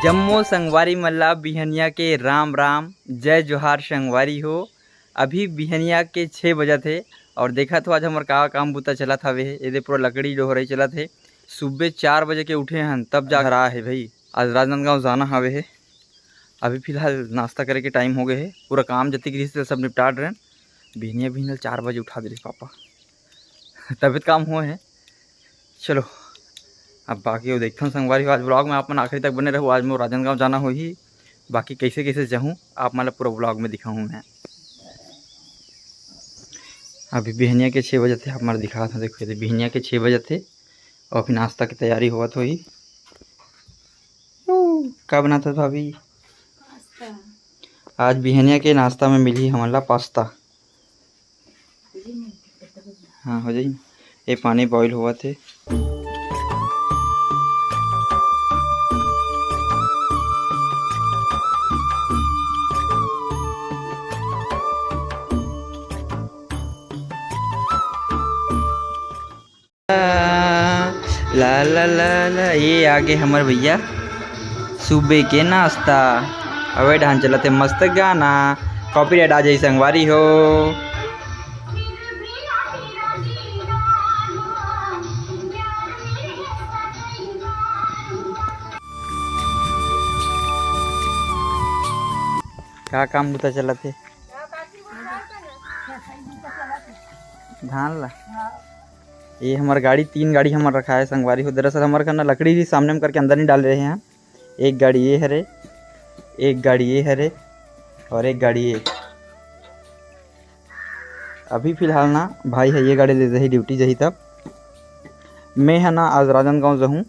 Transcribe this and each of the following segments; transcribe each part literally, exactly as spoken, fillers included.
जम्मो संगवारी मन ला बिहनिया के राम राम, जय जोहार संगवारी हो। अभी बिहनिया के छः बजत हे और देखत हो आज हमर का काम बुता चलत हवे हे। एदे पूरा लकड़ी डोहरई चलत हे। सुबह चार बजे के उठे हन तब जा घर आए हे भाई। आज राजनांदगांव जाना हवे हे। अभी फिलहाल नाश्ता करे के टाइम हो गए हे। पूरा काम जतिक रिहिस तेला सब निपटा डरेन। बिहनिया बिहनिया चार बजे उठा दे रहे पापा। तबियत काम हुआ है। चलो अब बाकी वो देखथन संगवारी हो। आज ब्लॉग में आप मन आखिरी तक बने रहू। आज मोर राजनांदगांव जाना होही। बाकी कैसे कैसे जाहूँ आप मन ला पूरा ब्लॉग में दिखाहूँ मैं। अभी बिहनिया के छः बजे थे आप मन ला दिखात हूँ। देखो ये बिहनिया के छः बजे थे और अभी नाश्ता की तैयारी होवत होही। ऊ, का बनात हस भाभी? आज बिहनिया के नाश्ता में मिलही हमन ला पास्ता। हाँ, हो जाही। ये पानी बॉईल होवत हे। ला ला ला ला, ये आगे हमर भैया सुबह के नाश्ता। अबे ढान चलत हे मस्त गाना, कॉपीराइट आ जाई संगवारी हो। का काम बुता चलत हे? धान ला। ये हमर गाड़ी, तीन गाड़ी हमर रखा है संगवारी हो। दरअसल हमर घर ना लकड़ी भी सामने में करके अंदर नहीं डाल रहे हैं। एक गाड़ी ये हरे, एक गाड़ी ये हरे और एक गाड़ी ये। अभी फिलहाल ना भाई है ये गाड़ी ले जाही, ड्यूटी जाही तब। मैं है ना आज राजनांदगांव जाहूँ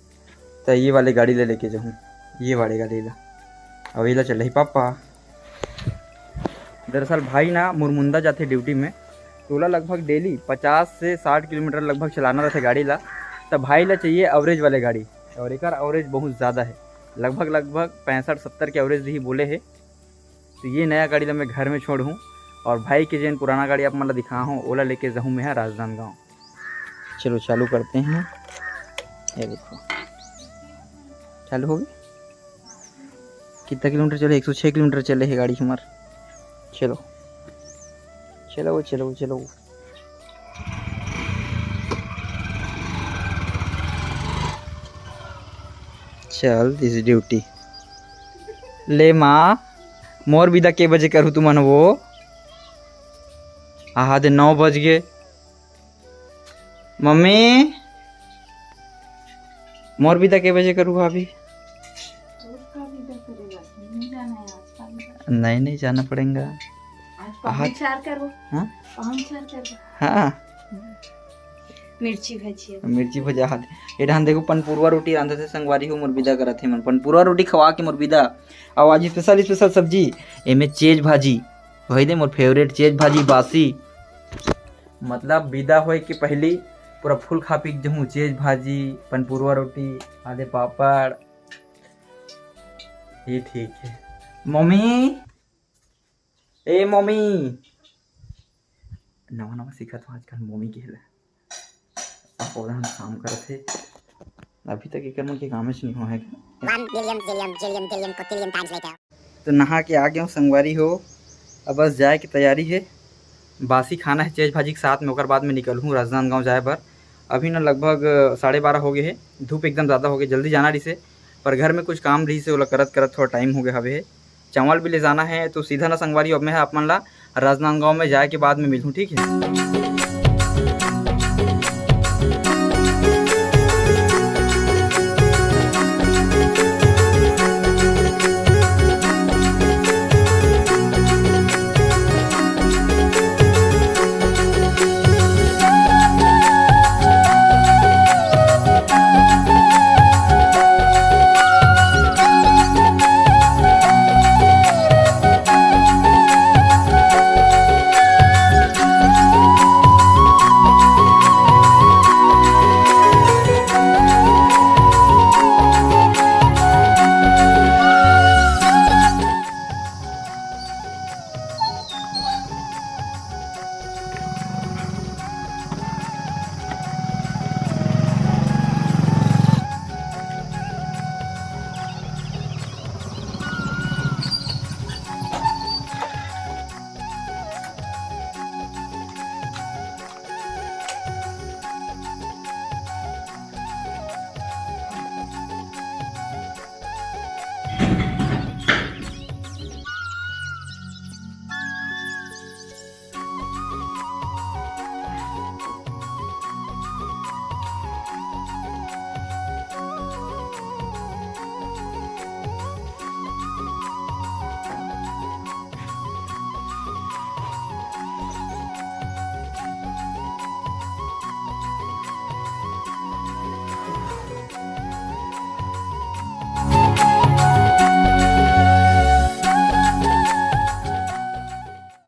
तो ये वाले गाड़ी ले लेके जाहूँ, ये वाले गाड़ी ला। अब ये ला चल रही पापा। दरअसल भाई ना मुरमुंदा जाथे ड्यूटी में, तो ओला लगभग डेली पचास से साठ किलोमीटर लगभग चलाना रहथे गाड़ी ला। त भाई ला चाहिए एवरेज वाले गाड़ी, और एकर एवरेज बहुत ज़्यादा है, लगभग लगभग पैंसठ सत्तर के एवरेज ही बोले है। तो ये नया गाड़ी ला मैं घर में छोड़हूँ और भाई के जेन पुराना गाड़ी आप मन ला दिखा हूँ ओला लेके जाहूँ मैं ह राजनांदगांव। चलो चालू करते हैं। ये देखो चालू हो गई। कितना किलोमीटर चले? एक सौ छः किलोमीटर चले है गाड़ी हमार। चलो चलो चलो चलो। चल दिस ड्यूटी। ले माँ, मोर बिदा के बजे करू तुमन वो? आहा दे नौ बज गए। मम्मी, मोर बिदा के बजे करू भाभी? नहीं नहीं जाना पड़ेगा। आज पाहुन चार करो। हाँ? पाहुन चार करो। हाँ। मिर्ची भजिया। मिर्ची भजिया हाथ। ये ढान देखो पनपुरवा रोटी रांधत हे संगवारी हो, मोर बिदा करत हे मन। पनपुरवा रोटी खवा के मोर बिदा। और आज स्पेशल स्पेशल सब्जी, एमे चेज भाजी। वही दे मोर फेवरेट चेज भाजी बासी। मतलब बिदा होए के पहली पूरा फुल खा पी के जहूँ। चेज भाजी, पनपुरवा रोटी, आधे पापड़। ये ठीक है। मम्मी, ए मम्मी। नवा नवा सीखत हूँ आजकल मम्मी के ले। अब पौधा हम काम करत हे। अभी तक एकर मन के कामे से नहीं हुआ है। One billion zillion jillion billion cotillion times later। तो नहा के आ गया हूँ संगवारी हो। अब बस जाए की तैयारी है। बासी खाना है चेज भाजी के साथ में, ओकर बाद में निकल हूँ राजनांदगांव जाए बर। अभी ना लगभग साढ़े बारह हो गए है। धूप एकदम ज़्यादा हो गए, जल्दी जाना रही से, पर घर में कुछ काम रही से ओला करत करत थोड़ा टाइम हो गया हवे है। चावल भी ले जाना है। तो सीधा ना संगवारी हो, अब मैं ह आप मन ला राजनांदगांव में जाए के बाद में मिलूँ, ठीक है?